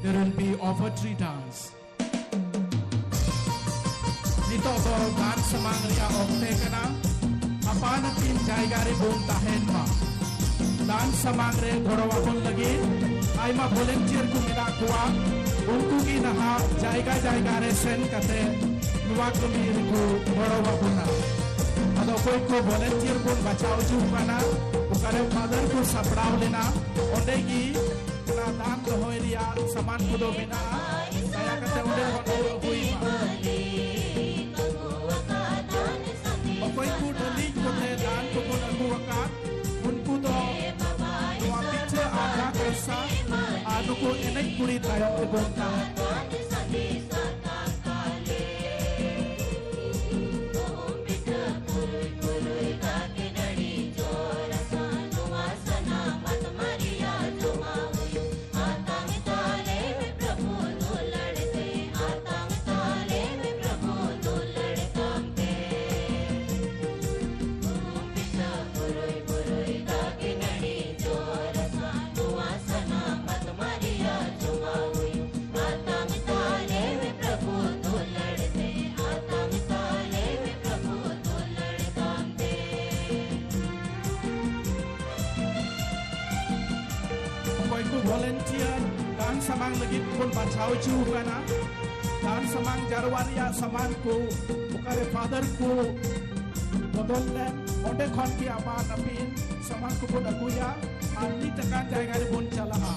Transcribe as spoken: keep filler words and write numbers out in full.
There will be offertory dance. ᱱᱤᱛᱚᱜ ᱫᱚ ᱫᱟᱱ ᱥᱟᱢᱟᱝ ᱨᱮᱭᱟᱜ ᱚᱠᱛᱮ ᱠᱟᱱᱟ᱾ ᱟᱯᱟᱱ ᱟᱹᱯᱤᱱ ᱡᱟᱭᱜᱟ ᱨᱮᱵᱚᱱ ᱛᱟᱦᱮᱱ ᱢᱟ᱾ ᱫᱟᱱ ᱥᱟᱢᱟᱝ ᱨᱮ ᱜᱚᱲᱚ ᱟᱵᱚᱱ ᱞᱟᱹᱜᱤᱫ ᱟᱭᱢᱟ volunteer ᱠᱚ ᱢᱮᱱᱟᱜ ᱠᱚᱣᱟ᱾ ᱩᱱᱠᱩ ᱜᱮ ᱱᱟᱦᱟᱜ ᱡᱟᱭᱜᱟ ᱡᱟᱭᱜᱟ ᱨᱮ ᱥᱮᱱ ᱠᱟᱛᱮ ᱱᱚᱣᱟ ᱠᱟᱹᱢᱤ ᱨᱮᱠᱚ ᱜᱚᱲᱚ ᱟᱵᱚᱱᱟ᱾ ᱟᱫᱚ ᱚᱠᱚᱭ ᱠᱚ volunteer ᱵᱚᱱ ᱵᱟᱪᱷᱟᱣ ᱦᱚᱪᱚ ᱟᱠᱟᱱᱟ, ᱚᱠᱟᱨᱮ father ᱠᱚ ᱥᱟᱯᱲᱟᱣ ᱞᱮᱱᱟ, ᱚᱸᱰᱮ ᱜᱮ ᱚᱱᱟ ᱫᱟᱱ ᱫᱚᱦᱚᱭ ᱨᱮᱭᱟᱜ ᱥᱟᱢᱟᱱ ᱠᱚᱫᱚ ᱢᱮᱱᱟᱜᱼᱟ᱾ ᱫᱟᱭᱟ ᱠᱟᱛᱮ ᱚᱸᱰᱮ ᱠᱷᱚᱱ ᱠᱚ ᱟᱹᱜᱩᱭ ᱢᱟ᱾ ᱚᱠᱚᱭ ᱠᱚ ᱰᱟᱹᱞᱤᱡ ᱠᱚᱛᱮ ᱫᱟᱱ ᱠᱚᱵᱚᱱ ᱟᱹᱜᱩ ᱟᱠᱟᱫ, ᱩᱱᱠᱩ ᱫᱚ ᱱᱚᱣᱟ ᱯᱤᱴᱷᱟᱹ ᱟᱨ ᱫᱟᱜ ᱨᱟᱥᱟ ᱟᱨ ᱱᱩᱠᱩ ᱮᱱᱮᱡ ᱠᱩᱲᱤ ᱛᱟᱭᱚᱢ ᱨᱮᱵᱚᱱ ᱛᱟᱦᱮᱸ᱾ ᱚᱠᱚᱭ ᱠᱚ volunteer ᱫᱟᱱ ᱥᱟᱢᱟᱝ ᱞᱟᱹᱜᱤᱫ ᱵᱚᱱ ᱵᱟᱪᱷᱟᱣ ᱦᱚᱪᱚ ᱟᱠᱟᱱᱟ, ᱫᱟᱱ ᱥᱟᱢᱟᱝ ᱡᱟᱨᱣᱟ ᱨᱮᱭᱟᱜ ᱥᱟᱢᱟᱱ ᱠᱚ ᱚᱠᱟᱨᱮ father ᱠᱚ ᱵᱚᱫᱚᱞ ᱞᱮᱱ, ᱚᱸᱰᱮ ᱠᱷᱚᱱ ᱜᱮ ᱟᱯᱟᱱ ᱟᱹᱯᱤᱱ ᱥᱟᱢᱟᱱ ᱠᱚᱵᱚᱱ ᱟᱹᱜᱩᱭᱟ ᱟᱨ ᱢᱤᱫ ᱞᱮᱠᱟᱱ ᱡᱟᱭᱜᱟ ᱨᱮᱵᱚᱱ ᱪᱟᱞᱟᱜᱼᱟ᱾